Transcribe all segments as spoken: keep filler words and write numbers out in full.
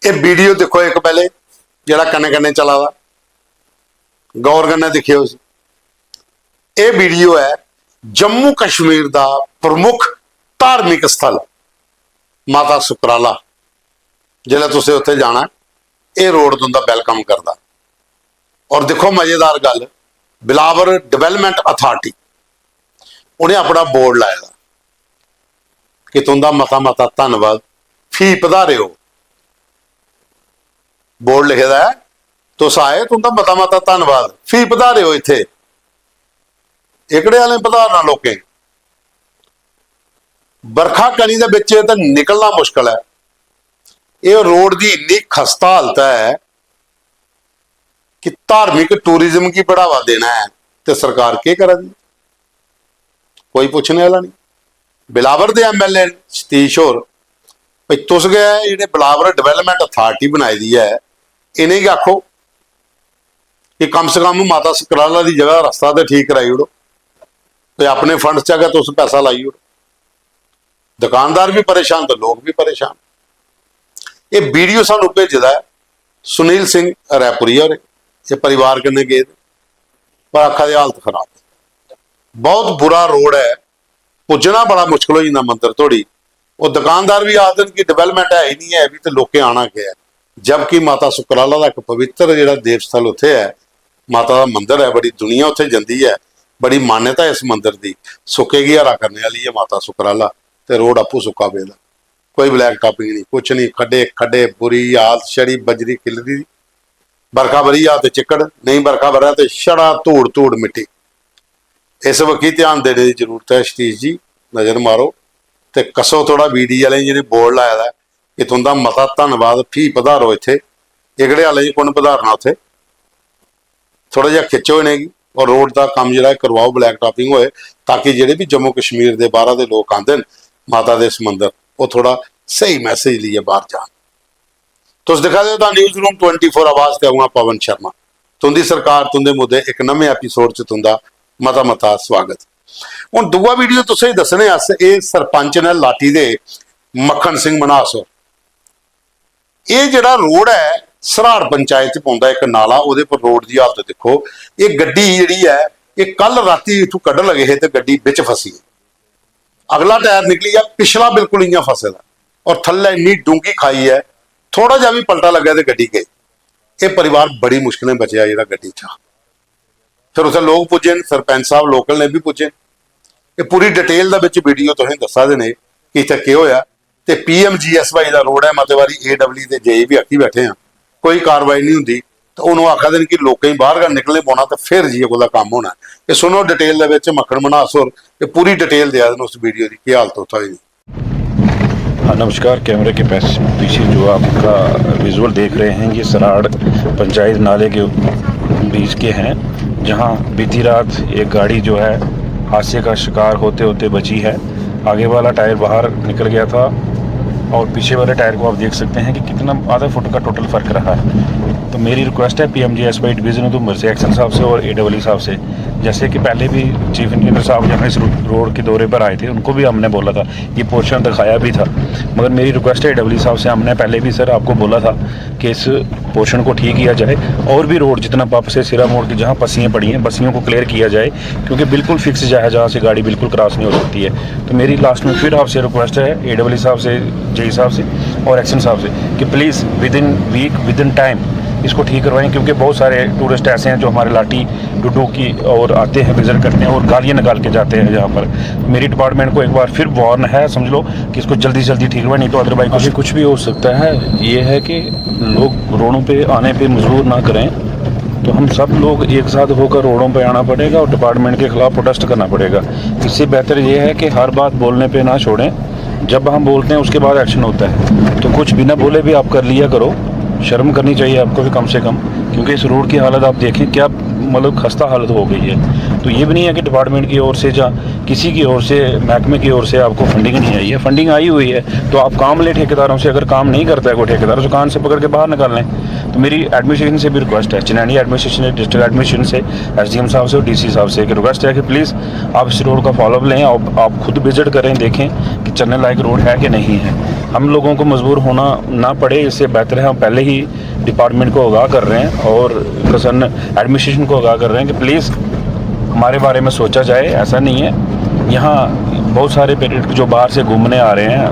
एह् वीडियो दिक्खो इक, पैह्ले जेह्ड़ा कन्नै कन्नै चला दा, गौर कन्नै दिक्खेओ इसी। एह् वीडियो ऐ जम्मू कश्मीर दा प्रमुख धार्मिक स्थल माता सुकराला। जिसलै तुसें उत्थै जाना, एह् रोड तुं'दा वैलकम करदा। और दिक्खो, मजेदार गल्ल, बिलावर डेवलपमेंट अथॉरिटी, उ'नें अपना बोर्ड लाए दा कि तुं'दा मता मता धन्नवाद, फ्ही पधारेओ। बोर्ड लिखे दा ऐ, तुस आए, तुं'दा मता मता धन्नवाद, फ्ही पधारेओ इत्थै। एह्कड़े आह्लें पधारना लोकें? बरखा कनी दे बिच ते निकलना मुश्कल ऐ। एह् रोड दी इन्नी खस्ता हालत ऐ कि धार्मिक टूरिज्म गी बढ़ावा देना ऐ ते सरकार केह् करा दी? कोई पुच्छने आह्ला निं। बिलावर दे एमएलए न सतीश होर, भई तुस गै जेह्ड़े बिलावर डेवलपमेंट अथॉरिटी बनाई दी ऐ, इ'नेंगी आखो कि कम से कम माता सुकराला दी जगह रस्ता ते ठीक कराई ओड़ो, ते अपने फंड चा गै तुस पैसा लाई ओड़ो। दुकानदार भी परेशान ते लोक भी परेशान। एह् वीडियो सानू भेजे दा ऐ सुनील सिंह रैपुरिया होरें, एह् परिवार कन्नै गेदे, पर आखा दे हालत खराब ऐ, बहुत बुरा रोड ऐ, पुज्जना बड़ा मुश्कल होई जंदा मंदर धोड़ी। ओह् दुकानदार भी आखदे न कि डेवलपमेंट है ही नहीं ऐ, भी ते लोकें आना केह् ऐ? जबकि माता सुकराला दा इक पवित्र जेह्ड़ा देव स्थल उत्थै ऐ, माता दा मंदर ऐ, बड़ी दुनिया उत्थै जंदी ऐ, बड़ी मान्यता ऐ इस मंदर दी। सुक्के गी हरा करने आह्ली ऐ माता सुकराला, ते रोड आपूं सुक्का पेदा, कोई ब्लैक टॉपिंग नहीं, कुछ नहीं, खड्डे खड्डे, बुरी हालत, छड़ी बजरी खिल्लरी दी। बरखा बरी जा ते चिक्कड़, नेईं बरखा बरै ते छड़ा धूड़ धूड़ मिट्टी। इस बक्खी ध्यान देने दी जरूरत ऐ सतीश जी, नजर मारो ते कस्सो थोड़ा। बीडी आह्लें जि'नें बोर्ड लाए दा ऐ कि तुं'दा मता धन्नवाद, फ्ही पधारो इत्थै। एह्कड़े आह्लें गी कु'न पधारना उत्थै? थोड़ा जेहा खिच्चो इ'नेंगी और रोड दा कम्म जेह्ड़ा ऐ करवाओ, ब्लैक टॉपिंग होए, ताकि जेह्ड़े बी जम्मू कश्मीर दे बाह्रा दे लोक आंदे न माता दे इस मंदर, ओह् थोड़ा स्हेई मैसेज लेइयै बाह्र जान। तुस दिक्खा दे ओ the news room twenty four आवाज ते अ'ऊं आं पवन शर्मा। तुं'दी सरकार, तुं'दे मुद्दे, इक नमें एपिसोड च तुं'दा मता मता स्वागत। हून दूआ वीडियो तुसें गी दस्सने अस, एह् सरपंच न लाटी दे, मक्खन सिंह मन्हास होर। एह् जेह्ड़ा रोड ऐ, सराड़ पंचायत च पौंदा इक नाला, ओह्दे पर रोड दी हालत दिक्खो। एह् गड्डी जेह्ड़ी ऐ, एह् कल रातीं इत्थूं कड्ढन लगे हे ते गड्डी बिच फसी। अगला टायर निकली गेआ, पिछला बिल्कुल इ'यां फसे दा, और थल्लै इन्नी डूंह्गी खाई ऐ, थोड़ा जेहा बी पलटा लग्गेआ ते गड्डी गई। एह् परिवार बड़ी मुश्कलें बचेआ जेह्ड़ा गड्डी चा। फिर उत्थै लोक पुज्जे न, सरपंच साहब लोकल ने बी पुज्जे न। एह् पूरी डिटेल दे बिच वीडियो तुसें दस्सा दे ने कि इत्थै केह् होएआ। ते पीएमजीएसवाई दा रोड ऐ, मते बारी एडब्ल्यू दे जेई बी आखी बैठे आं, कोई कार्रवाई नहीं होंदी। ते हून ओह् आखा दे न कि लोकें गी बाहर गै निकलने पौना ते फिर जाइयै कुतै कम्म होना ऐ। ते सुनो डिटेल दे बिच मक्खन मन्हास होर ते पूरी डिटेल देआ दे न उस वीडियो दी, केह् हालत उत्थै होई दी। हाँ, नमस्कार। कैमरे के पैस-, पीछे जो आपका विजुअल देख रहे हैं, ये सराड़ पंचायत नाले के बीच के हैं, जहाँ बीती रात एक गाड़ी जो है हादसे का शिकार होते होते बची है। आगे वाला टायर बाहर निकल गया था और पीछे वाले टायर को आप देख सकते हैं कि कितना, आधा फुट का टोटल फ़र्क रहा है। तो मेरी रिक्वेस्ट है पीएमजीएसवाई डिवीज़न उधमपुर से, एक्शन साहब से और एडब्ल्यू साहब से, जैसे कि पहले भी चीफ इंजीनियर साहब यहाँ इस रो-, रोड के दौरे पर आए थे, उनको भी हमने बोला था, ये पोर्शन दिखाया भी था। मगर मेरी रिक्वेस्ट है एडब्ल्यू साहब से, हमने पहले भी सर आपको बोला था कि इस पोर्शन को ठीक किया जाए, और भी रोड जितना वापस है सिरा मोड़ के जहाँ पस्सियाँ पड़ी हैं, पस्सियों को क्लियर किया जाए, क्योंकि बिल्कुल फिक्स जगह है जहाँ से गाड़ी बिल्कुल क्रॉस नहीं हो सकती है। तो मेरी लास्ट में फिर आपसे रिक्वेस्ट है एडब्ल्यू साहब से, जेई साहब से और एक्शन साहब से कि please within week, within time इसको ठीक करवाएं, क्योंकि बहुत सारे टूरिस्ट ऐसे हैं जो हमारे लाटी डुड्डू की ओर आते हैं, विजिट करते हैं और गालियाँ निकाल के जाते हैं यहाँ पर। मेरी डिपार्टमेंट को एक बार फिर वार्न है, समझ लो कि इसको जल्दी से जल्दी ठीक करवाएं, नहीं तो अदरवाइज कुछ कुछ भी हो सकता है। ये है कि लोग रोडों पे आने पे मजबूर ना करें, तो हम सब लोग एक साथ होकर रोडों पे आना पड़ेगा और डिपार्टमेंट के खिलाफ प्रोटेस्ट करना पड़ेगा। इससे बेहतर ये है कि हर बात बोलने पे ना छोड़ें, जब हम बोलते हैं उसके बाद एक्शन होता है। तो कुछ बिना बोले भी आप कर लिया करो, शर्म करनी चाहिए आपको भी कम से कम, क्योंकि इस रोड की हालत आप देखें, क्या मतलब खस्ता हालत हो गई है। तो ये भी नहीं है कि डिपार्टमेंट की ओर से या किसी की ओर से, महकमे की ओर से आपको फंडिंग नहीं आई है। फंडिंग आई हुई है तो आप काम लें ठेकेदारों से, अगर काम नहीं करता है कोई ठेकेदार तो कान से पकड़ के बाहर निकाल लें। तो मेरी एडमिनिस्ट्रेशन से भी रिक्वेस्ट है, चनैनी एडमिनिस्ट्रेशन, डिस्ट्रिक्ट एडमिनिस्ट्रेशन से, एसडीएम साहब से और डीसी साहब से एक रिक्वेस्ट है कि प्लीज़ आप इस रोड का फॉलोअप लें, आप, आप खुद विजिट करें, देखें कि चलने लायक रोड है कि नहीं है। हम लोगों को मजबूर होना ना पड़े, इससे बेहतर है हम पहले ही डिपार्टमेंट को आगाह कर रहे हैं और कंसर्न एडमिनिस्ट्रेशन को आगाह कर रहे हैं कि प्लीज़ हमारे बारे में सोचा जाए। ऐसा नहीं है, यहाँ बहुत सारे पेरेंट जो बाहर से घूमने आ रहे हैं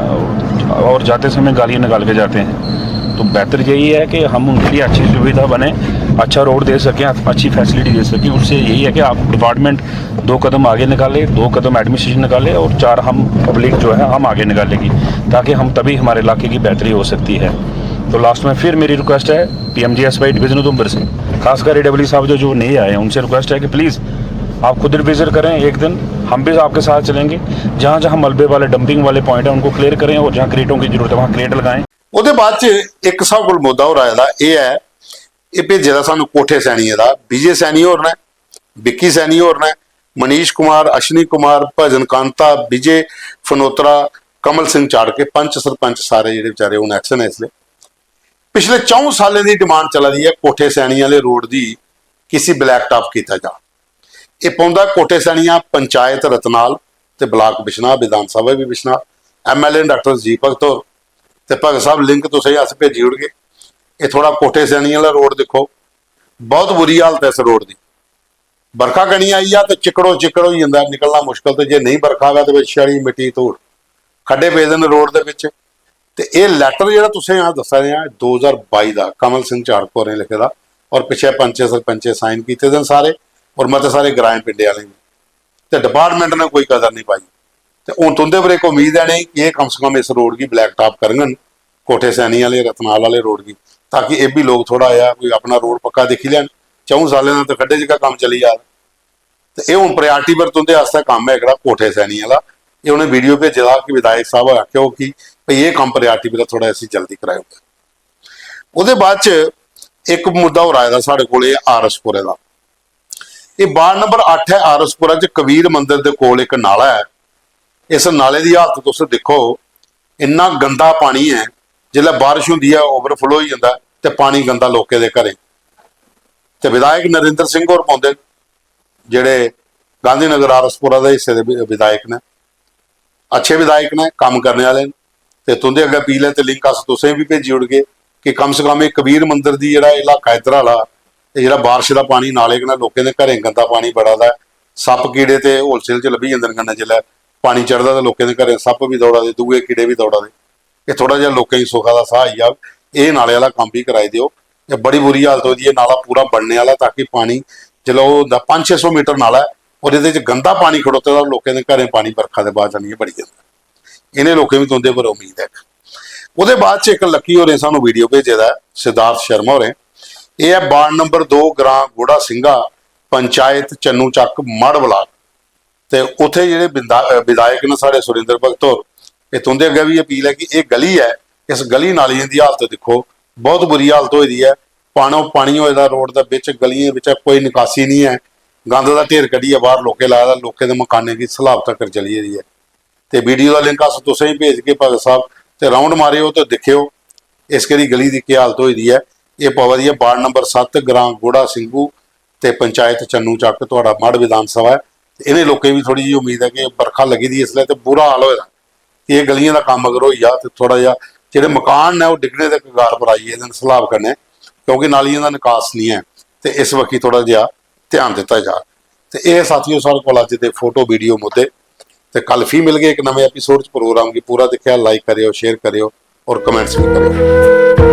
और जाते समय गालियाँ निकाल के जाते हैं, तो बेहतर यही है कि हम उनके लिए अच्छी सुविधा बने, अच्छा रोड दे सकें, अच्छी फैसिलिटी दे सकें। उससे यही है कि आप डिपार्टमेंट दो कदम आगे निकाले, दो कदम एडमिनिस्ट्रेशन निकाले और चार हम पब्लिक जो है हम आगे निकालेगी, ताकि हम तभी हमारे इलाके की बेहतरी हो सकती है। तो लास्ट में फिर मेरी रिक्वेस्ट है P M G S Y division Udhampur से, खासकर ए डब्ल्यू साहब जो जो नए आए हैं, उनसे रिक्वेस्ट है कि प्लीज़ आप खुद विजिट करें एक दिन, हम भी आपके साथ चलेंगे। जहाँ जहाँ मलबे वाले, डंपिंग वाले पॉइंट हैं, उनको क्लियर करें और जहाँ क्रेटों की ज़रूरत है वहाँ क्रेट लगाएं। ਉਹਦੇ ਬਾਅਦ ਚ ਇੱਕ ਸਾਡੇ ਕੋਲ ਮੁੱਦਾ ਹੋਰ ਆਇਆ ਦਾ ਇਹ ਹੈ, ਇਹ ਭੇਜੇ ਦਾ ਸਾਨੂੰ ਕੋਠੇ ਸੈਣੀਏ ਦਾ। ਵਿਜੇ ਸੈਣੀ ਹੋਰ ਨੇ, ਵਿੱਕੀ ਸੈਣੀ ਹੋਰ ਨੇ, ਮਨੀਸ਼ ਕੁਮਾਰ, ਅਸ਼ਨੀ ਕੁਮਾਰ, ਭਜਨ ਕਾਂਤਾ, ਵਿਜੇ ਫਨੋਤਰਾ, ਕਮਲ ਸਿੰਘ ਚਾੜਕੇ, ਪੰਚ, ਸਰਪੰਚ, ਸਾਰੇ ਜਿਹੜੇ ਵਿਚਾਰੇ ਹੁਣ ਐਕਸ਼ਨ ਹੈ ਇਸ ਲਈ। ਪਿਛਲੇ ਚੌਂ ਸਾਲਾਂ ਦੀ ਡਿਮਾਂਡ ਚੱਲ ਰਹੀ ਹੈ ਕੋਠੇ ਸੈਣੀ ਵਾਲੇ ਰੋਡ ਦੀ, ਕਿਸੇ ਬਲੈਕ ਟਾਪ ਕੀਤਾ ਜਾ। ਇਹ ਪਉਂਦਾ ਕੋਠੇ ਸੈਣੀਆਂ, ਪੰਚਾਇਤ ਰਤਨਾਲ ਤੇ block ਬਿਸ਼ਨਾਹ, Vidhan Sabha we ਬਿਸ਼ਨਾਹ, M L A doctor ਜੀ ਭਗਤ ਹੋਰ ਤੇ ਭਗਤ ਸਾਹਿਬ ਲਿੰਕ ਤੁਸੀਂ ਅਸ ਭੇਜੀ ਉੜਗੇ। ਇਹ ਥੋੜਾ ਕੋਠੇ ਸੈਣੀ ਵਾਲਾ ਰੋਡ ਦੇਖੋ, ਬਹੁਤ ਬੁਰੀ ਹਾਲਤ ਹੈ ਇਸ ਰੋਡ ਦੀ। ਬਰਖਾ ਕਣੀ ਆਈ ਆ ਤੇ ਚਿੱਕੜੋ ਚਿੱਕੜ ਹੋਈ ਜਾਂਦਾ, ਨਿਕਲਣਾ ਮੁਸ਼ਕਲ। ਤੇ ਜੇ ਨਹੀਂ ਬਰਖਾ ਹੋਇਆ ਤੇ ਵਿੱਚ ਛੜੀ, ਮਿੱਟੀ, ਧੂੜ, ਖੱਡੇ ਪਏ ਦੇ ਨੇ ਰੋਡ ਦੇ ਵਿੱਚ। ਤੇ ਇਹ ਲੈਟਰ ਜਿਹੜਾ ਤੁਸੀਂ ਆ ਦੱਸ ਰਹੇ ਆ, ਦੋ ਹਜ਼ਾਰ ਬਾਈ ਦਾ, ਕਮਲ ਸਿੰਘ ਝਾੜਕੋਰ ਨੇ ਲਿਖੇ ਦਾ, ਔਰ ਪਿੱਛੇ ਪੰਚੇ, ਸਰਪੰਚੇ ਸਾਈਨ ਕੀਤੇ ਦੇ ਨੇ ਸਾਰੇ, ਔਰ ਮਤੇ ਸਾਰੇ ਗਰਾਏ ਪਿੰਡੇ ਵਾਲੇ ਨੇ। ਤੇ ਡਿਪਾਰਟਮੈਂਟ ਨੇ ਕੋਈ ਕਦਰ ਨਹੀਂ ਪਾਈ। ਤੇ ਹੁਣ ਤੁੰਦੇ ਪਰ ਇੱਕ ਉਮੀਦ ਹੈ ਨਹੀਂ ਕਿ ਇਹ ਕਮ ਸੇ ਕਮ ਇਸ ਰੋਡ ਦੀ ਬਲੈਕ ਟਾਪ ਕਰਨਗਨ, ਕੋਠੇ ਸੈਣੀ ਵਾਲੇ, ਰਤਨਾਲ ਵਾਲੇ ਰੋਡ ਦੀ, ਤਾਂ ਕਿ ਇਹ ਵੀ ਲੋਕ ਥੋੜਾ ਜਿਹਾ ਕੋਈ ਆਪਣਾ ਰੋਡ ਪੱਕਾ ਦੇਖੀ ਲੈਣ। ਚੌਂ ਸਾਲਾਂ ਦਾ ਤਾਂ ਖੱਡੇ ਜਿਹਾ ਕੰਮ ਚੱਲੀ ਆ। ਤੇ ਇਹ ਹੁਣ ਪ੍ਰਾਇੋਰਟੀ ਪਰ ਤੁੰਦੇ ਵਾਸਤੇ ਕੰਮ ਹੈ ਜਿਹੜਾ ਕੋਠੇ ਸੈਣੀ ਵਾਲਾ। ਇਹ ਉਹਨੇ ਵੀਡੀਓ ਭੇਜਿਆ ਕਿ ਵਿਧਾਇਕ ਸਾਹਿਬ ਆਖਿਓ ਕਿ ਭਈ ਇਹ ਕੰਮ ਪ੍ਰਾਇੋਰਟੀ ਪਰ ਥੋੜਾ ਅਸੀਂ ਜਲਦੀ ਕਰਾਇਓ। ਉਹਦੇ ਬਾਅਦ ਚ ਇੱਕ ਮੁੱਦਾ ਹੋਰ ਆਇਆ ਦਾ ਸਾਡੇ ਕੋਲ, ਇਹ ਆਰਐਸਪੁਰੇ ਦਾ। ਇਹ ਵਾਰਡ ਨੰਬਰ ਅੱਠ ਹੈ ਆਰਐਸਪੁਰਾ ਚ, ਕਬੀਰ ਮੰਦਿਰ ਦੇ ਕੋਲ ਇੱਕ ਨਾਲਾ ਹੈ। ਇਸ ਨਾਲੇ ਦੀ ਹਾਲਤ ਤੁਸੀਂ ਦੇਖੋ, ਇੰਨਾ ਗੰਦਾ ਪਾਣੀ ਹੈ, ਜਿੱਦਾਂ ਬਾਰਿਸ਼ ਹੁੰਦੀ ਹੈ ਓਵਰਫਲੋ ਹੋ ਜਾਂਦਾ ਤੇ ਪਾਣੀ ਗੰਦਾ ਲੋਕਾਂ ਦੇ ਘਰੇ। ਤੇ ਵਿਧਾਇਕ ਨਰਿੰਦਰ ਸਿੰਘ ਹੋਰ ਪਾਉਂਦੇ, ਜਿਹੜੇ ਗਾਂਧੀ ਨਗਰ ਆਰਐਸਪੁਰਾ ਦੇ ਹਿੱਸੇ ਦੇ ਵਿ- ਵਿਧਾਇਕ ਨੇ, ਅੱਛੇ ਵਿਧਾਇਕ ਨੇ, ਕੰਮ ਕਰਨ ਵਾਲੇ ਨੇ। ਤੇ ਤੁੰਦੇ ਅੱਗੇ ਅਪੀਲ ਹੈ ਤੇ ਲਿੰਕ ਅਸ ਤੁਸੀਂ ਵੀ ਭੇਜੀ ਉੜਗੇ ਕਿ ਕਮ ਸੇ ਕਮ ਇਹ ਕਬੀਰ ਮੰਦਿਰ ਦੀ ਜਿਹੜਾ ਇਲਾਕਾ ਇਧਰ ਵਾਲਾ, ਇਹ ਜਿਹੜਾ ਬਾਰਿਸ਼ ਦਾ ਪਾਣੀ ਨਾਲੇ ਕਨਾ ਲੋਕਾਂ ਦੇ ਘਰੇ ਗੰਦਾ ਪਾਣੀ ਬੜਾ ਦਾ, ਸੱਪ ਕੀੜੇ ਤੇ ਹੋਲਸੇਲ ਚ ਲੱਭੀ ਜਾਂਦੇ ਨੇ, ਜਿੱਲੇ ਪਾਣੀ ਚੜਦਾ ਤੇ ਲੋਕਾਂ ਦੇ ਘਰੇ ਸੱਪ ਵੀ ਦੌੜਾ ਦੇ, ਦੂਏ ਕੀੜੇ ਵੀ ਦੌੜਾ ਦੇ। ਇਹ ਥੋੜਾ ਜਿਹਾ ਲੋਕਾਂ ਦੀ ਸੁੱਖਾ ਦਾ ਸਾਹ ਆਈ ਆ, ਇਹ ਨਾਲੇ ਵਾਲਾ ਕੰਮ ਵੀ ਕਰਾਈ ਦਿਓ। ਇਹ ਬੜੀ ਬੁਰੀ ਹਾਲਤ ਹੋਈ ਦੀ ਹੈ, ਨਾਲਾ ਪੂਰਾ ਬਣਨੇ ਵਾਲਾ, ਤਾਂ ਕਿ ਪਾਣੀ, ਚਲੋ, ਉਹ ਹੁੰਦਾ ਪੰਜ ਛੇ ਸੌ ਮੀਟਰ ਨਾਲਾ ਹੈ, ਔਰ ਇਹਦੇ ਚ ਗੰਦਾ ਪਾਣੀ ਖੜੋਤੇ ਦਾ, ਲੋਕਾਂ ਦੇ ਘਰੇ ਪਾਣੀ ਬਰਖਾ ਦੇ ਬਾਅਦ ਜਾਣੀ ਬੜੀ ਜਾਂਦਾ। ਇਹਨੇ ਲੋਕਾਂ ਵੀ ਤੁੰਦੇ ਪਰ ਉਮੀਦ ਹੈ। ਉਹਦੇ ਬਾਅਦ ਚ ਇੱਕ ਲੱਕੀ ਹੋਰੇ ਸਾਨੂੰ ਵੀਡੀਓ ਭੇਜੇ ਦਾ ਹੈ, ਸਿਧਾਰਥ ਸ਼ਰਮਾ ਹੋਰੇ। ਇਹ ਹੈ ਵਾਰਡ ਨੰਬਰ ਦੋ, ਗ੍ਰਾਮ ਗੋੜਾ ਸਿੰਘਾ, ਪੰਚਾਇਤ ਚੰਨੂ ਚੱਕ, ਮੜ ਬਲਾਕ। ਤੇ ਉੱਥੇ ਜਿਹੜੇ ਵਿਧਾ- ਅਹ ਵਿਧਾਇਕ ਨੇ ਸਾਡੇ ਸੁਰਿੰਦਰ ਭਗਤ ਹੋਰ, ਇਹ ਤੁੰਦੇ ਅੱਗੇ ਵੀ ਅਪੀਲ ਹੈ ਕਿ ਇਹ ਗਲੀ ਹੈ, ਇਸ ਗਲੀ ਨਾਲੀਆਂ ਦੀ ਹਾਲਤ ਦੇਖੋ, ਬਹੁਤ ਬੁਰੀ ਹਾਲਤ ਹੋਈ ਦੀ ਹੈ। ਪਾਣੋ ਪਾਣੀ ਹੋਏ ਦਾ ਰੋਡ ਦੇ ਵਿੱਚ, ਗਲੀਆਂ ਵਿੱਚ ਕੋਈ ਨਿਕਾਸੀ ਨਹੀਂ ਹੈ। ਗੰਦ ਦਾ ਢੇਰ ਕੱਢੀ ਹੈ ਬਾਹਰ, ਲੋਕੇ ਲਾਇਆ ਦਾ, ਲੋਕੇ ਦੇ ਮਕਾਨੇ ਦੀ ਸਲਾਬ ਤੱਕ ਚਲੀ ਰਹੀ ਹੈ। ਤੇ ਵੀਡੀਓ ਦਾ ਲਿੰਕ ਅਸ ਤੁਸੀਂ ਹੀ ਭੇਜ ਕੇ ਭਗਤ ਸਾਹਿਬ ਤੇ ਰਾਉਂਡ ਮਾਰਿਓ ਤੇ ਦੇਖਿਓ ਇਸ ਕਿਹੜੀ ਗਲੀ ਦੀ ਕੀ ਹਾਲਤ ਹੋਈ ਦੀ ਹੈ। ਇਹ ਪਵਾ ਦੀ ਹੈ ਵਾਰਡ ਨੰਬਰ ਸੱਤ, ਗ੍ਰਾਮ ਗੋੜਾ ਸਿੰਘੂ ਤੇ ਪੰਚਾਇਤ ਚੰਨੂ ਚੱਕ, ਤੁਹਾਡਾ ਮੜ ਵਿਧਾਨ ਸਭਾ ਹੈ। ਤੇ ਇਹਨੇ ਲੋਕਾਂ ਵੀ ਥੋੜੀ ਜਿਹੀ ਉਮੀਦ ਹੈ ਕਿ ਬਰਖਾ ਲੱਗੀ ਦੀ ਇਸ ਲਈ ਤੇ ਬੁਰਾ ਹਾਲ ਹੋਇਆ, ਇਹ ਗਲੀਆਂ ਦਾ ਕੰਮ ਅਗਰ ਹੋਈ ਆ ਤੇ ਥੋੜਾ ਜਿਹਾ ਜਿਹੜੇ ਮਕਾਨ ਨੇ ਉਹ ਡਿੱਗਣੇ ਦੇ ਕਗਾਰ ਪਰ ਆਈ ਇਹਦੇ ਨਾਲ ਸਲਾਬ ਕਰਨੇ, ਕਿਉਂਕਿ ਨਾਲੀਆਂ ਦਾ ਨਿਕਾਸ ਨਹੀਂ ਹੈ। ਤੇ ਇਸ ਵਕਤ ਥੋੜਾ ਜਿਹਾ ਧਿਆਨ ਦਿੱਤਾ ਜਾ। ਤੇ ਇਹ ਸਾਥੀਓ ਸਾਡੇ ਕੋਲ ਅੱਜ ਦੇ ਫੋਟੋ ਵੀਡੀਓ ਮੁੱਦੇ। ਤੇ ਕੱਲ ਫਿਰ ਮਿਲ ਗਏ ਇੱਕ ਨਵੇਂ ਐਪੀਸੋਡ ਚ। ਪ੍ਰੋਗਰਾਮ ਕੀ ਪੂਰਾ ਦੇਖਿਆ, ਲਾਈਕ ਕਰਿਓ, ਸ਼ੇਅਰ ਕਰਿਓ ਔਰ ਕਮੈਂਟਸ ਵੀ ਕਰਿਓ।